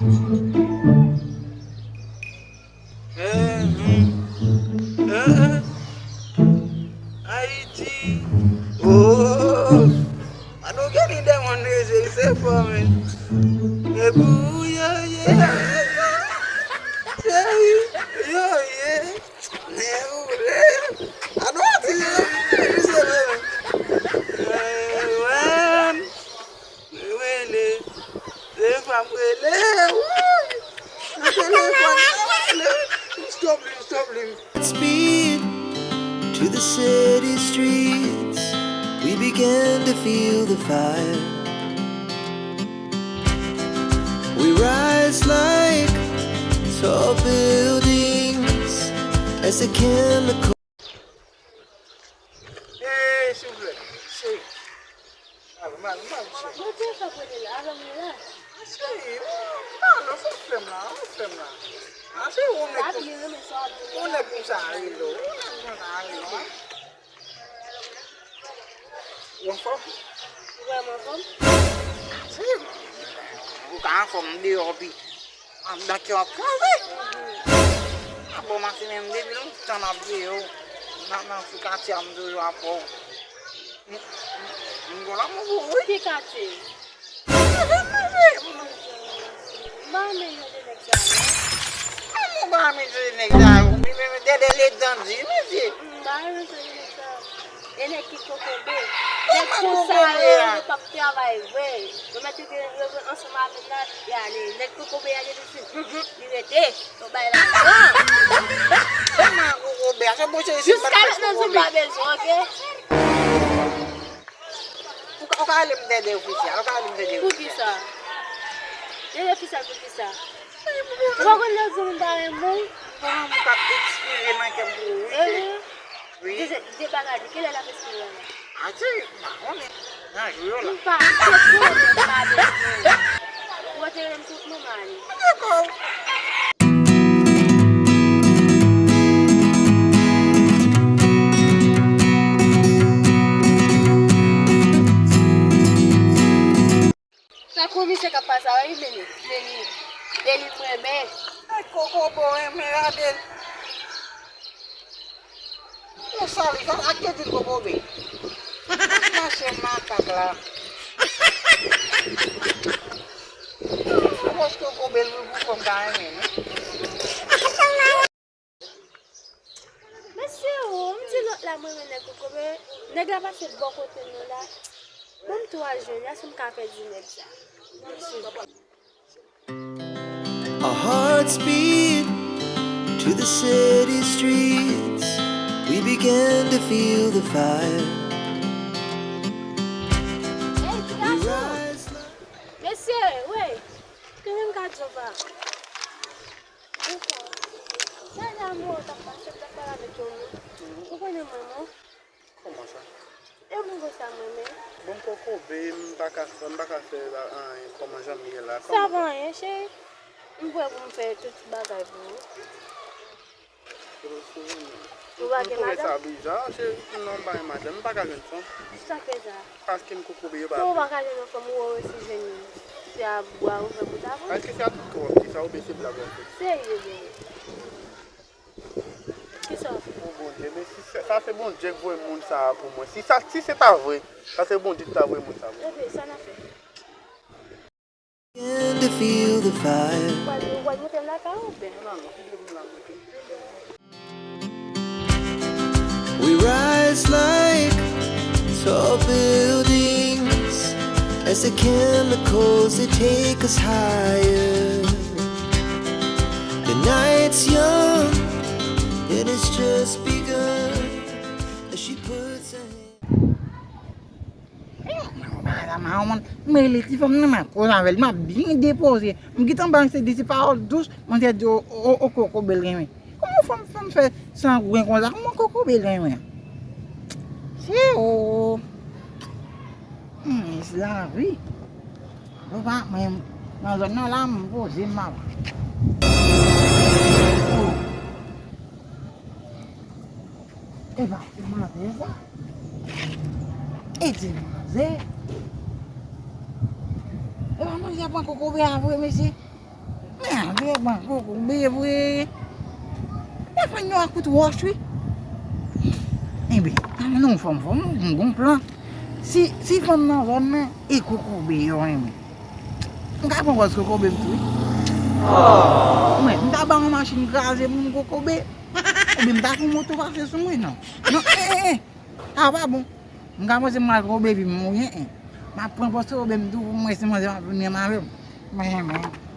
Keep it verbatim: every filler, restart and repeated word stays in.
Eh, hmm. Eh, eh. Ayiti. Oh. I don't get it, that one is, is it for me. Eh, boo, yeah, yeah, yeah, yeah. Say, yeah, yeah. Mwen rele, a dwati, mwen rele. Mwen rele, se fwa m rele, woy. Nan telefòn, mwen rele. Stop li, stop li. Speed to the city streets, we began to feel the fire. We rise like tall buildings as the chemical. Hey, silvouplè, cheri. Al, al, al, cheri. Mwen te fè pou li la, avè m li la. Cheri, oh, pale, fò fè m la, fò fè m la. Ah, cheri, ou nèg konsa, ou nèg konsa, rele, ou nèg konsa, rele, hein? Ou anfòm? Ou wè m anfòm? Ou ka anfòm deyò, pi anndan kè w ap kraze. A bon, Martine, m depi lontan m ap veye w. Nan, nan sou katye a, m toujou ap wè w. M, m, m gon lanmou pou ou, wi. Ki katye? M pa renmen jan de nèg sa yo. Kòman w pa renmen jan de nèg sa yo? Wi, men, men, dèdè letan di, mesye. M pa renmen jan de nèg sa yo. E nèg ki kokobe. Nèg konsa yo, yo p ap travay vre. Yo mèt rete, yo rete ansanm avè m la, y ale. Nèg kokobe a, li rete. Yo bay lajan. Kòman kokobe a? Se bon, se, se pa kokobe. Jiska mentnan, m pa bezwen, oke? Ou ka, ou ka rele m Dèdè ofisyèl, ou ka rele m Dèdè ofisyèl. Poukisa? Dèdè ofisyèl poukisa? Ou pa konn lè di m pa renmen w? Bon, m t ap ekspire nan kè m pou ou, wi, cheri. Wi. De, de bagay li, kilè l ap ekspire la? A, cheri, m pa konnen. Nan jou yo la. M pa, se konnen m pa bezwen. Ou te rele m sou non m ale. Dakò. Sa komisè k ap pase a, wi, Meni, Meni, Meni, m renmen. Ay, kokobe w renmen, gade l. Yon sali, sa, ak te di l kokobe. Mache makak la. Paske kokobe l pou, pou fanm ta renmen, non? Mesye, o, m di lòt la, mwen renmen nèg kokobe. Nèg la pase bò kote nou la. Ban m twa jou, y a si m ka pèdi nèg sa. Our hearts beat to the city streets. We began to feel the fire. Hey, ti gason. Mesye, wi. Kenbe m ka djòb la. Bonjou. Sa la, mwen, w t ap mache, w t ap pale avèk yon moun. Ou konnen mwen, non? Kòman sa? E moun konsa mwen menm. Bon, kokobe, m pa ka fè, m pa ka fè anyen. Kòman jan m ye la? Sa pa anyen, cheri. M prè pou m fè tout bagay pou ou. Ou pa gen madanm? Sa biza, cheri, non, m pa gen madanm, m pa ka jwenn fanm. Sa fè sa? Paske m kokobe, yo pa vle. Ou pa ka jwenn yon fanm, ou wè si jwenn youn. Se a bwa ou fè pou ta pran? Èske se a tout kè w ap di sa oubyen se blag w ap fè? Serye, bebe. Kisa w ap fè? O Bondye, men si sa, sa se Bondye k voye moun sa a pou mwen. Si sa, si se ta vre, sa se Bondye ki ta voye moun sa a pou mwen. Bebe, sa n ap fè? Begin to feel the fire. Ou pral, ou pral monte lakay ou, byen? Non, non, kite m la monte. We rise like tall buildings as the chemicals, they take us higher. The night's young and it's just begun as she puts her hand. Mwen rele ti fanm nan, m ap koze avè l, m ap byen depoze. M gentan ba l se de ti pawòl dous, manzè di, o, o, o, kokobe l renmen. Kòman fanm, fanm fè sangwen konsa? Kòman kokobe l renmen? Se ou. Hmm, se lavi. Ou pa, mwen, nan zòn nan la, m poze m ap. Epa, se manzè sa. E ti manzè. Epa, manzè pran kokobe a vre, mesye. Men, vye pran kokobe vre. Mwen fann yo ak kout wòch, wi. Enben, tanmen non, fanm, fanm, m gon plan. Si, si fanm nan zòn nan, e kokobe yo renmen. M ka pran pòz kokobe m tou, wi. Mwen, m ta ba yon machin kraze pou m kokobe. Oubyen m ta fè yon moto pase sou mwen, non. Non, eh, eh, eh. A pa bon. M ka panse m al kokobe vi m, wi, eh, eh. M ap pran pòz kokobe m tou pou m wè si manzè m ap vin renmen avè m. Men, men.